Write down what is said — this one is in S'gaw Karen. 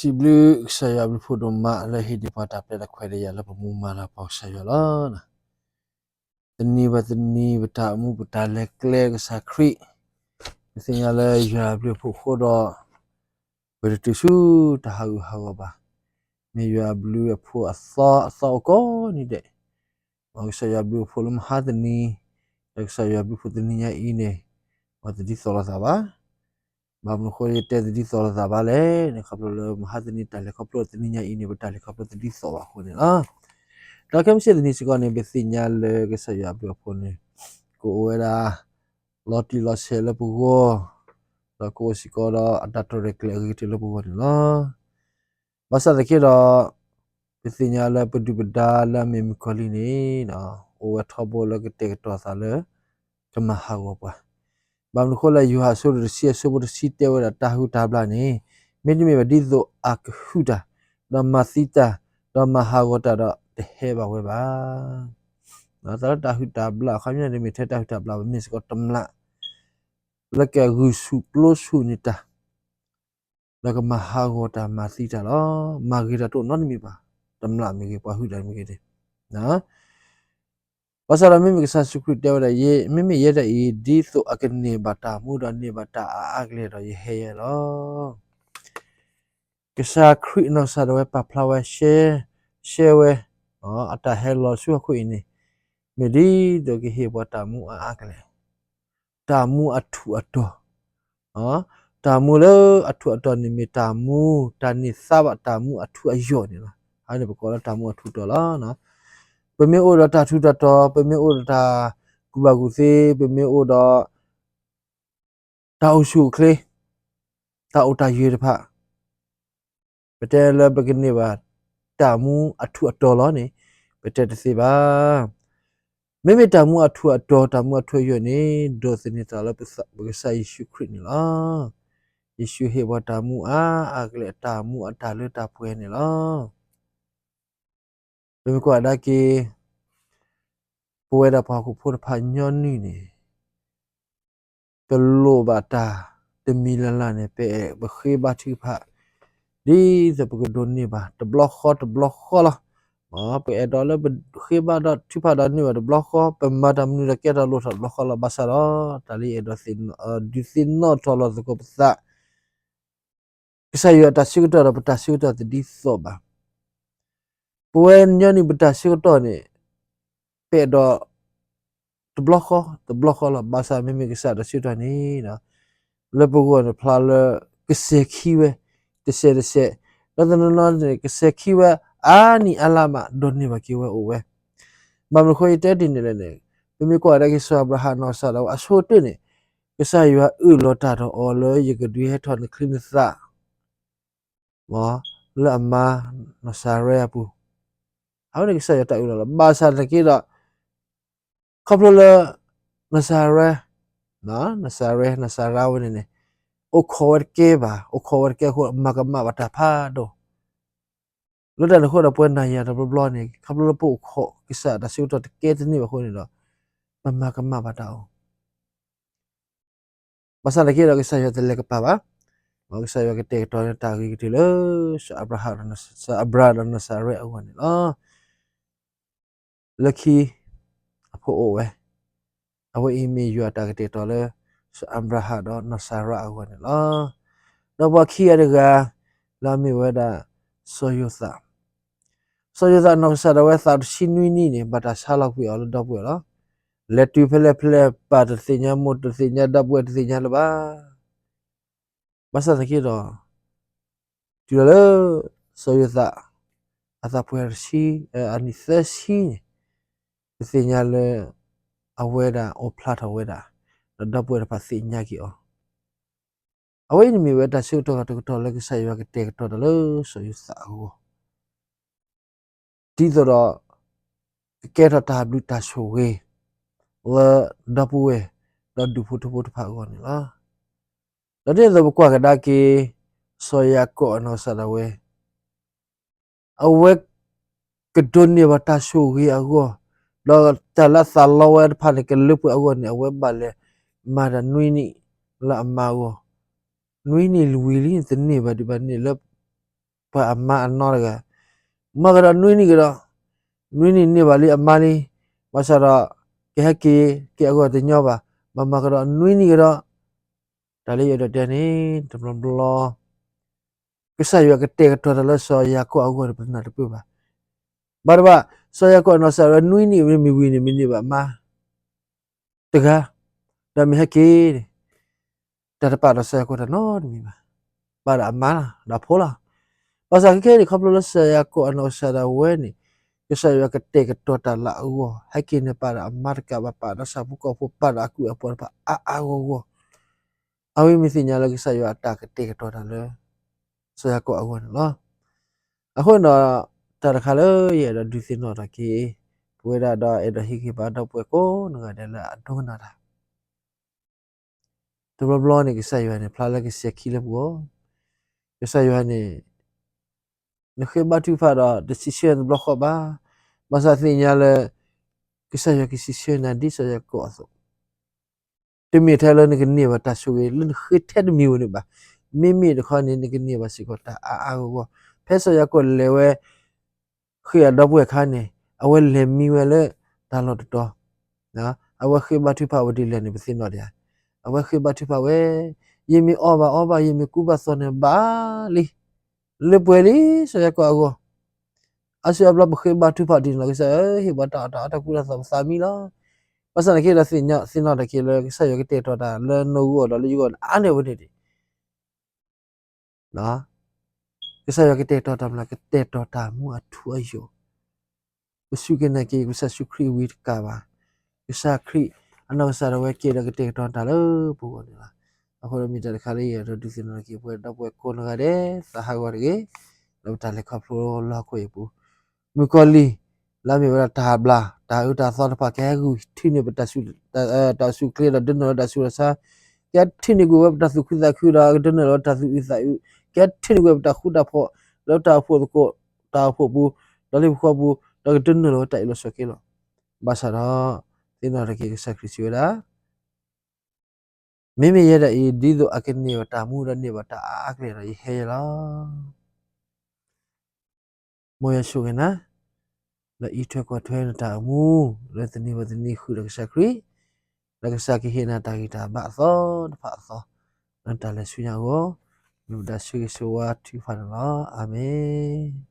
စံးဘျုးကစၢ်ယွၤအဘျုးအဖှိၣ်ဒိၣ်မး လၢဟ့ၣ်ဒံးပှၤတၢ်ပျဲတၢ်ခွဲးတယာ်လၢပမူမၤလၤပှၤကစၢ်ယွၤလီၤ. တနံၤဘၣ်တနံၤ ပတၢ်အိၣ်မူပတၢ်လဲၤကျဲကစၢ်ခရံာ်, ပသ့ၣ်ညါလၢယွၤအဘျုးအဖှိၣ်အဃိဒီး ပတတုၤဆူတၢ်ဟးဂူာ်ဟးဂီၤဘၣ်. မ့ၢ်ယွၤအဘျုးအဖှိၣ်အသီအသီအိၣ်ကိးနံၤဒဲး, မ်ကစၢ်ယွၤအဘျုးအဖှိၣ်လၢမဟါတနံၤ, ဒီးကစၢ်ယွၤအဘျုးအဖှိၣ်တနံၤညါအံၤန့ၣ်, မ်တဒ်သိးလိာ်သးဘၣ်. ဘၣ်မနုၤအဃိယတဲတဒ်သိးလိာ်သးဘၣ်လဲၣ်န့ၣ်, ခီဖျိလၢမဟါတနံၤတၢ်လဲၤခီဖျိတနံၤညါအံၤန့ၣ် ပတၢ်လဲၤခီဖျိတဒ်သိးဘၣ်အဃိန့ၣ်လီၤ. ဒီးခဲမုၢ်ဆ့ၣ်တနံၤစ့ၢ်ကီးန့ၣ် ပသ့ၣ်ညါလၢကစၢ်ယွၤအဘျုးအဖှိၣ်န့ၣ် ကအိၣ်ဝဲဒၣ် လီၤတံၢ်လီၤဆဲးလၢပဂီၢ်, ဒီးကအိၣ်စ့ၢ်ကီးဒီးအတၢ်တီၢ်ရဲၣ်ကျဲၤအဂ့ၤကတၢၢ်လၢပဂီၢ်န့ၣ်လီၤ. ဘၣ်ဆၣ်သနာ်က့ဒီး, ပသ့ၣ်ညါလၢပဒုၣ်ပဒါလၢအမ့ၢ်မုၣ်ကီၤလံၢ်န့ၣ်, အိၣ်ဝဲထီဘိလၢကတဲာ်ကတီၤသးလၢ ကမၤဟးဂီၤပှၤ, ဘၣ်မနုၤအဃိလဲၣ် ယိၤဟၣ်အဆၢဒိၣ်တဆံအဆၢဖိတဆံတဲဝဲဒၣ်တၢ်ဟူးတၢ်ဘျၣ်န့ၣ်, မ့တမ့ၢ်ဘၣ်ဒ်သိးအကဟုၣ်တၢ်, ဒီးမၤသံတၢ်, ဒီးမၤဟးဂီၤတၢ်ဒီးတဟဲဘၣ်ဝဲဘၣ်. တၢ်လၢတၢ်ဟူးတၢ်ဘျၣ်အခီပညီန့ၣ် မ့ၢ်ထဲတၢ်ဟူးတၢ်ဘျၣ် ပမ့ၢ်စ့ၢ်ကီးတမျၢ် လၢကဂုာ်ဆူၣ်ပျိဆူၣ်န့ၢ်တၢ်, ဒီးကမၤဟးဂီၤတၢ်မၤသံတၢ်လီၤ. မၤဂ့ၤတၢ်တအိၣ်နီတမံၤဘၣ်, တမျၢ်မ့ၢ်ဂ့ၤ ပှၤဟုၣ်တၢ်မ့ၢ်ဂ့ၤန့ၣ်, ဘၣ်ဆၣ်ဒီးမ့မ့ၢ်ကစၢ်ယ့ၣ်ၡူးခရံာ်တဲဝဲဒၣ်, မ့မ့ၢ်ယဲဒၣ်အံၤ ဒ်သိးအကန့ၢ်ဘၣ်တၢ်မူဒီးန့ၢ်ဘၣ်တၢ်အါအါကလဲာ်ဒီးယဟဲယဲလီၤ. ကစၢ်ခရံာ်အနီၢ်ကစၢ်ဒၣ်ဝဲပာ်ဖျါဝဲရှဲ, ရှဲဝဲ, အတၢ်ဟဲလီၤဆူဟီၣ်ခိၣ်အံၤန့ၣ်, မ့ၢ်ဒ်သိးကဟ့ၣ်ပှၤတၢ်မူအါအါကလဲာ်, တၢ်မူအထူးအတီၤ, တၢ်မူလၢအထူးအတီၤန့ၣ်မ့ၢ်တၢ်မူ, တၢ်န့ၢ်သါဘၣ်တၢ်မူအထူးအယိာ်န့ၣ်လီၤ. အန့ၣ်ပကိးလၢတၢ်မူအထူးအတီၤလီၤ. ပမ့ၢ်အိၣ်ဒီးတၢ်ထူးတၢ်တီၤ, ပမ့ၢ်အိၣ်ဒီးတၢ်ကူၣ်ဘၣ်ကူၣ်သ့, ပမ့ၢ်အိၣ်ဒီး တၢ်အိၣ်ဆူၣ်အိၣ်ချ့, တၢ်အိၣ်တၢ်ယၢၤတဖၣ်, ပတဲလၢပကန့ၢ်ဘၣ်တၢ်မူအထူးအတီၤလီၤန့ၣ်, ပတဲတသ့ဘၣ်. မ့မ့ၢ်တၢ်မူအထူးအတီၤ, တၢ်မူအထူးအယိာ်န့ၣ်, ဒိးသန့ၤသးလၢပကစၢ်ယ့ၣ်ၡူးခရံာ်န့ၣ်လီၤ. ယ့ၣ်ၡူးဟ့ၣ်ပှၤတၢ်မူအါအါကလဲာ်, တၢ်မူအတၢ်လၢတၢ်ပှဲၤန့ၣ်လီၤ. ပမ့ၢ်ကွၢ်ကဒါက့ၤ ပဝဲဒၣ်ပှၤဟီၣ်ခိၣ်ဖိတဖၣ်ညီနုၢ်န့ၣ်, ပလိၣ်ဘၣ်တၢ်တမံၤလၢ်လၢ်န့ၣ်, ပအဲၣ်ပဃ့ဘါထုကဖၣ် ဒ်သိးပကဒိးန့ၢ်ဘၣ်တဘျီဃီတဘျီဃီလီၤ. ပအဲၣ်ဒိးလၢပဃ့ဘါထုကဖၣ်ဒီးန့ၢ်ဘၣ်တဘျီဃီ, ပမၤတၢ်မနုၤဒီးကဲထီၣ်လိၣ်ထီၣ်တဘျီဃီလီၤ. ဘၣ်ဆၣ်ဒီး တၢ်လၢယအဲၣ်ဒိး ဒုးသ့ၣ်နီၣ်ထီၣ်လီၤသကိးပသး ကစၢ်ယွၤအတၢ်ဆၢကတီၢ်ဒီးပတၢ်ဆၢကတီၢ်တဒ်သိးဘၣ်. ပဝဲညီနုၢ်ပတၢ်ဆၢကတီၢ်န့ၣ် ပအဲၣ်ဒိးတဘျီဃီ တဘျီဃီလီၤ. ဘၣ်ဆၣ်မ့မ့ၢ်ကစၢ်တၢ်ဆၢကတီၢ်န့ၣ် လၢပဂီၢ်န့ၣ်ဖျါလၢကစဲၤခံဝဲ တစဲးတစဲး, ဒီးတနီၤနီၤန့ၣ် ကစဲၤခံဝဲအါနံၣ်အါလါမး ဒိးန့ၢ်ဘၣ်က့ၤဝဲအိၣ်ဝဲ. ဘၣ်မနုၤအဃိယတဲဒ်န့ၣ်လဲၣ်န့ၣ်, ပမ့ၢ်ကွၢ်ကဒါက့ၤစီၤအၤဘြၤဟၣ်နီၢ်ကစၢ်ဒၣ်ဝဲအဆိကတၢၢ်န့ၣ်, ကစၢ်ယွၤအၢၣ်လီၤတၢ်ဒီးအီၤလၢယကဒုးဟဲထီၣ်နချံနသၣ် လၢအမါနီၢ်စၤရဲအပူၤ, အဝဲန့ၣ်ကစၢ်ယွၤတၢ်အၢၣ်လီၤလီၤ. ဘၣ်ဆၣ်သနာ်က့ဒီး ခီဖျိလၢ နီၢ်စၤရဲ, နီၢ်စၤရဲ နီၢ်စၤရါဝဲန့ၣ်န့ၣ် အိၣ်ခိးဝဲတကဲဘၣ်, အိၣ်ခိးဝဲတကဲအဃိ မၤကမၣ်ဘၣ်တၢ်ဖးဒိၣ်. လၢတၢ်န့ၣ်အဃိဒီး ပဝဲနၤယၤတဘျီဘျီန့ၣ် ခီဖျိလၢပအိၣ်ခိးကစၢ်တၢ်ဆၢကတီၢ်တကဲတန့ၢ်ဘၣ်အဃိန့ၣ်ဒီး ပမၤကမၣ်ဘၣ်တၢ်အိၣ် ဘၣ်ဆၣ်သနာ်က့ဒီး ကစၢ်ယွၤတလဲၤကပၤဘၣ်. မ်ကစၢ်ယွၤကတဲာ်ကတီၤန့ၢ်တၢ်ဂ့ၤကတၢၢ်လၢ စီၤအၤဘြၤဟၣ်ဒီးနီၢ်စၤရဲအဂီၢ်န့ၣ်လီၤ. လၢခံ အဖိအိၣ်ဝဲ, အဝဲအံၤမ့ၢ်ယွၤအတၢ်ကတဲာ်ကတီၤလၢ စီၤအၤဘြၤဟၣ်ဒီးနီၢ်စၤရဲအဂီၢ်န့ၣ်လီၤ. ဒီးပှၤခံဂၤတဂၤ လၢအမ့ၢ်ဝဲဒၣ် စီၤယိၤသး စီၤယိၤသးနီၢ်ကစၢ်ဒၣ်ဝဲသးတဆံနွံနံၣ်န့ၣ် ဘၣ်တၢ်ဆါလီၤကွံာ်အီၤလၢဒီပုၢ်ဝဲၢ်လီၤ. လဲၤတုၤဖဲလဲၣ်ဖဲလဲၣ် ပၢ်တသ့ၣ်ညါမိၢ်တသ့ၣ်ညါဒီပုၢ်ဝဲၢ်တသ့ၣ်ညါလၢၤဘၣ်. ဘၣ်ဆၣ်သနာ်က့ဒီး တုၤလီၤလၢ စီၤယိၤသး အသးပှဲၤတဆံ, အနံၣ်သၢဆံန့ၣ် ပသ့ၣ်ညါလၢ အဝဲဒၣ်အိၣ်ဖျါထီၣ်ဝဲဒၣ် ဒီးဒီပုၢ်ဝဲၢ်တဖၣ်သ့ၣ်ညါက့ၤအီၤ. အဝဲအံၤန့ၣ်မ့ၢ်ဝဲတၢ်ဆၢကတီၢ်တကတီၢ်လၢကစၢ်ယွၤကတဲာ်ကတီၤတၢ်လၢစီၤယိၤသးအဂီၢ် ဒ်သိးဒီး ကကဲထီၣ်တၢ်ဘျုးတၢ်ဆိၣ်ဂ့ၤ လၢဒီပုၢ်ဝဲၢ် ဒီးဒူၣ်ဖိထၢဖိတဖၣ်အဂီၢ်န့ၣ်လီၤ. ဒီးဒ်သိးပကွၢ်ကဒါက့ၤ စီၤယၤကိာ်အနီၢ်ကစၢ်ဒၣ်ဝဲ အဝဲ ကဒိးန့ၢ်ဘၣ်တၢ်ဆိၣ်ဂ့ၤအဂီၢ်, ဒီးတၢ်လၢအသးလီဝဲတဖၣ်န့ၣ် ကလၢပှဲၤအဂီၢ်န့ၣ် အဝဲဘၣ်လဲၤမၤတၢ်နွံနံၣ်လၢအမါအဂီၢ်, နွံနံၣ်လွံၢ်လံန့ၣ် တန့ၢ်ဘၣ်ဒံးဘၣ်န့ၣ်လၢ ပှၤအမါအနီတဂၤ, မၤကဒီးနွံနံၣ်ကဒီး, နွံနံၣ်န့ၢ်ဘၣ်လံအမါလံ, ဘၣ်ဆၣ်ဒီး ကဟဲက့ၤ က့ၤအဂီၢ်တညီဘၣ်, ဘၣ်မၤကဒီးနွံနံၣ်ကဒီး, တၢ်လၢယအဲၣ်ဒိးတဲန့ၣ် တဘျီဘျီ ကစၢ်ယွၤကတဲာ်ကတီၤတၢ်လၢစီၤယၤကိာ်အဂီၢ်န့ၣ် ပတနၢ်တပၢၢ်ဘၣ်. ဘၣ်တဘၣ် စီၤယၤကိာ်အနီၢ်ကစၢ်ဒၣ်ဝဲနွံနံၣ်မ့ၢ်မ့ၢ်ဝံၤန့ၣ် မ့ၢ်န့ၢ်ဘၣ်အမါတဂၤ, ဒီးမ့ၢ်ဟဲက့ၤန့ၣ် တၢ်တပာ်ဒီးစီၤယၤကိာ်တၢ်နီတမံၤဘၣ်. ပာ်ဒီးအမါလီၤ ဒီးအဖိလီၤ. ဘၣ်ဆၣ်ခဲခဲအံၤန့ၣ် ခီဖျိလၢစီၤယၤကိာ်အနီၢ်ကစၢ်ဒၣ်ဝဲန့ၣ် ကစၢ်ယွၤကတဲာ်ကတီၤတၢ်လၢအဂီၢ် ဟဲက့ၤန့ၣ် ပာ်ဒီးအမါတကးဘၣ် ပာ်ဒီးဆၣ်ဖိကီၢ်ဖိ ပာ်ဒီးအကုၢ်အပှၤတဖၣ်အါအါဂီၢ်ဂီၢ်, အဝဲမ့ၢ်သ့ၣ်ညါလၢကစၢ်ယွၤအတၢ်ကတဲာ်ကတီၤတၢ်လၢ စီၤယၤကိာ်အဂီၢ်န့ၣ်လီၤ. အဃိန့ၣ်ဒီး တၢ်တခါလၢယအဲၣ်ဒိးဒုးသ့ၣ်နီၣ်ထီၣ်က့ၤ ပဝဲဒၣ်ဒီးအဲၣ်ဒိးဟ့ၣ်ဂံၢ်ဘါဒီပုၢ်ဝဲၢ်ကိးနီၢ်ဂၤဒဲးလၢအဒိကနၣ်တၢ် တဘျီဘျီန့ၣ် ကစၢ်ယွၤန့ၣ် ဖျါလၢကစဲၤခံလၢပဂီၢ်, ကစၢ်ယွၤန့ၣ် နဃ့ဘါထုကဖၣ်ဒီး တစံးဆၢတဘျီဃီဘၣ်. ဘၣ်ဆၣ်သ့ၣ်ညါလၢ ကစၢ်ယွၤကစံးဆၢနၤဒ်စီၤယၤကိာ်အသိး, တမ့ၢ်ထဲလၢနကန့ၢ်ဘၣ်တၢ်ဆိၣ်ဂ့ၤလၢနဃ့ထဲတမံၤဧိၤန့ၣ်ဘၣ်. မ့မ့ၢ်တခီန့ၣ် နကန့ၢ်ဘၣ်စ့ၢ်ကီးတၢ်အါအါဂီၢ်ဂီၢ်. ဖဲစီၤယၤကိာ်လဲၤဝဲ ဃ့အဒီပုၢ်ဝဲၢ်အခါန့ၣ် အဝဲလဲၤမံဝဲလၢတၢ်လီၢ်တတီၤ, အဝဲဃ့ဘါထုကဖၣ်ဝဲဒ်လဲၣ်န့ၣ် ပသ့ၣ်နီၣ်ဒံးဧါ. အဝဲဃ့ဘါထုကဖၣ်ဝဲ, ယမ့ၢ်အီၣ်ဘၣ်အီဘၣ် ယမ့ၢ်ကူဘၣ်သိးန့ၣ်ဘၣ်လံ လၢပှဲၤလံ စီၤယၤကိာ်အဂီၢ်. အါစုအါဘျီပဃ့ဘါထုကဖၣ်ဒ်န့ၣ်လီၤ. ကစၢ်ဧၢ, ဟ့ၣ်ပှၤတၢ်အီၣ်တၢ်အီတၢ်ကူတၢ်သိးပသးမံလီၤ. ဘၣ်ဆၣ်သနာ်က့ဒီး သ့ၣ်နီၣ်ထီၣ်က့ၤလၢကစၢ်ယွၤကတဲာ်ကတီၤတၢ်လၢနဂီၢ်ဒီးလၢယဂီၢ်န့ၣ် အါန့ၢ်ဝဲန့ၣ်ဒံး ကစၢ်ယွၤကတဲာ်ကတီၤတၢ်မနုၤလဲၣ်, ကတဲာ်ကတီၤတၢ်မူအထူအယိာ်. ပစူၢ်က့ၤနာ်က့ၤ ကစၢ်ယ့ၣ်ၡူးခရံာ်ဝံၤတကးဘၣ်, ကစၢ်ခရံာ်အနီၢ်ကစၢ်ဒၣ်ဝဲက့ၤဒီးကတဲာ်ကတီၤတၢ်လၢပဂီၢ်န့ၣ်လီၤ. အဃိဒီးမ့ၢ်တၢ်တခါလၢယအဲၣ်ဒိးဒုးသ့ၣ်နီၣ်ထီၣ်က့ၤ ပဝဲဒီပုၢ်ဝဲၢ်ကိးနီၢ်ဂၤဒဲး သးဟးဂီၤတဂ့ၤ, လၢပတၢ်လဲၤခီဖျိလၢဟီၣ်ခိၣ်အံၤအပူၤ မုၣ်ကီၤလံၢ် လၢအမ့ၢ်ဝဲဒၣ်တၢ်ဘျၣ် တၢ်အၢတၢ်သီတဖၣ် ကဟဲဂုာ်ထံၣ်န့ၢ်ပတၢ်ဆူၣ်, တၢ်ဆူၣ်ချ့ဒီးဒုးနုာ်လၢတၢ်ဆူးတၢ်ဆါ, ကဟဲထံၣ်န့ၢ်ကွံာ်ဝဲပတၢ်သူၣ်ခုသးခုဒီးကဒုးနုာ်လၢတၢ်သူၣ်အုးသးအုး, ကဟဲထံၣ်န့ၢ်ကွံာ်ပတၢ်ဃူတၢ်ဖိး လၢတၢ်အိၣ်ဖှိၣ်သကိး တၢ်အိၣ်ဖှိၣ်ပူၤ ဒီးလၢဟံၣ်ဖိဃီဖိပူၤ ဒီးကဒုးနုာ်လီၤဝဲတၢ်အ့ၣ်လိာ်ဆိးက့လိာ်. ဘၣ်ဆၣ်ဒီး သ့ၣ်နီၣ်ထီၣ်က့ၤကစၢ်ခရံာ်စံးဝဲဒၣ် မ့မ့ၢ်ယဲဒၣ်အံၤ ဒ်သိးအကန့ၢ်ဘၣ်တၢ်မူဒီးန့ၢ်ဘၣ်တၢ်အါအါကလဲာ်ဒီး ယဟဲယဲလီၤ. မ်ယွၤဆိၣ်ဂ့ၤနၤ လၢအံးထွဲကွၢ်ထွဲနတၢ်အိၣ်မူ လၢတနံၤဘၣ်တနံၤဃုာ်ဒီးကစၢ်ခရံာ်, ဒီးကစၢ်ကဟ့ၣ်နၤတၢ်ဂံၢ်တၢ်ဘါအသီတဖၣ်အသီ လၢနတၢ်လဲၤဆူညါအဂီၢ်, မ့ၢ်ပတၢ်ဆိၣ်ဂ့ၤဆိၣ်ဝါထုကဖၣ်န့ၣ်လီၤ. အၤမ့ၣ်.